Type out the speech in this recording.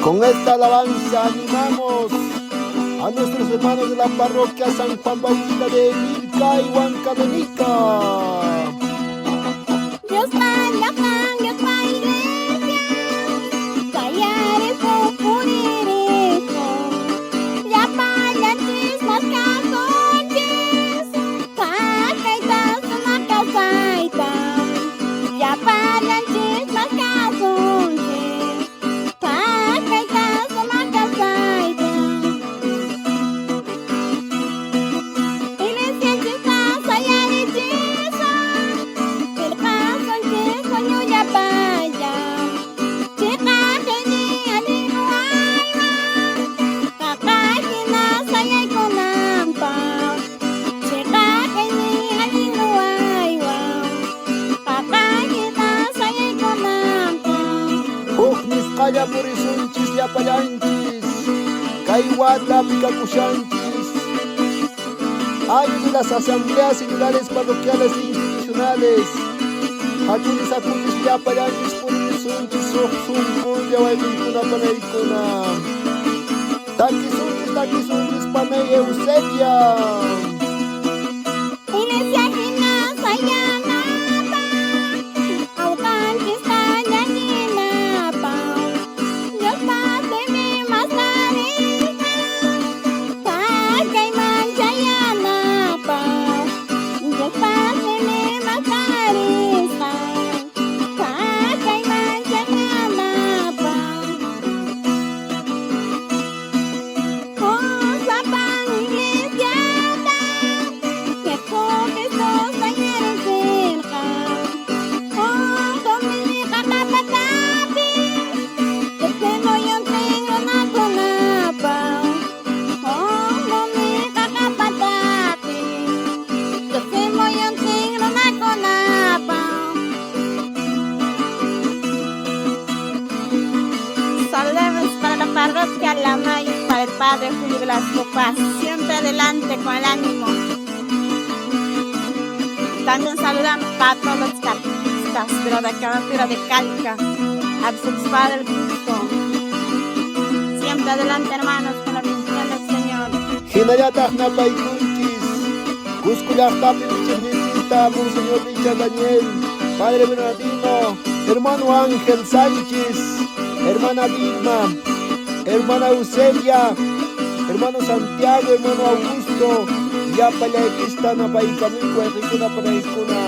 Con esta alabanza animamos a nuestros hermanos de la parroquia San Juan Bautista de Lircay, Huancavelica. Dios manda pan, Dios pa iglesia, sayariku puririku, llapallanchis maskasunchis, thakayta sumaq kawsayta, llapallanchis maskasunchis, thakayta sumaq kawsayta. Iglesianchista sayarichisun, qillqasunchis huñullapalla, chiqaq qhelli allin ruwaywan, qaqa hina sayaykunanpaq, chiqaq qhelli allin ruwaywan, qaqa hina sayaykunanpaq. Huk nisqalla purisunchis llapallanchis, kay wata pikakushanchis. Año de las asambleas sinodales parroquiales e institucionales. Hakuchis hakuchis llapallanchis purisunchis huk sunqulla wayqiykuna panaykuna. Takisunchis takisunchis panay Eusebia. Iglesia hina sayanapaq, awqanchista llakinapaq, Diospa simin mast'arisqa, thakayman chayanapaq, Diospa simin mast'arisqa, thakayman chayanapaq. Sapan iglesiata, Jesucristo sayarichirqa, Q'uñi qaqa patapi, Teqsi muyuntin runakunapaq, Q'uñi qaqa patapi, Teqsi muyuntin runakunapaq. Saludamos para la parroquia Lamay, para el Padre Julio Velasco Paz, siempre adelante con el ánimo. También saludan para todos los catequistas de la Decanatura de Calca, arzobispado del Cusco. Siempre adelante, hermanos, con la bendición del Señor. Hinallataq napaykunchis, Cusco llaqtapi michiqninchista, Monseñor Richard Daniel, Padre Bernardino, hermano Ángel Sánchez, hermana Vilma, hermana Eusebia, hermano Santiago, hermano Augusto, llapallaykista napaykamuyku wayqiykuna panaykuna.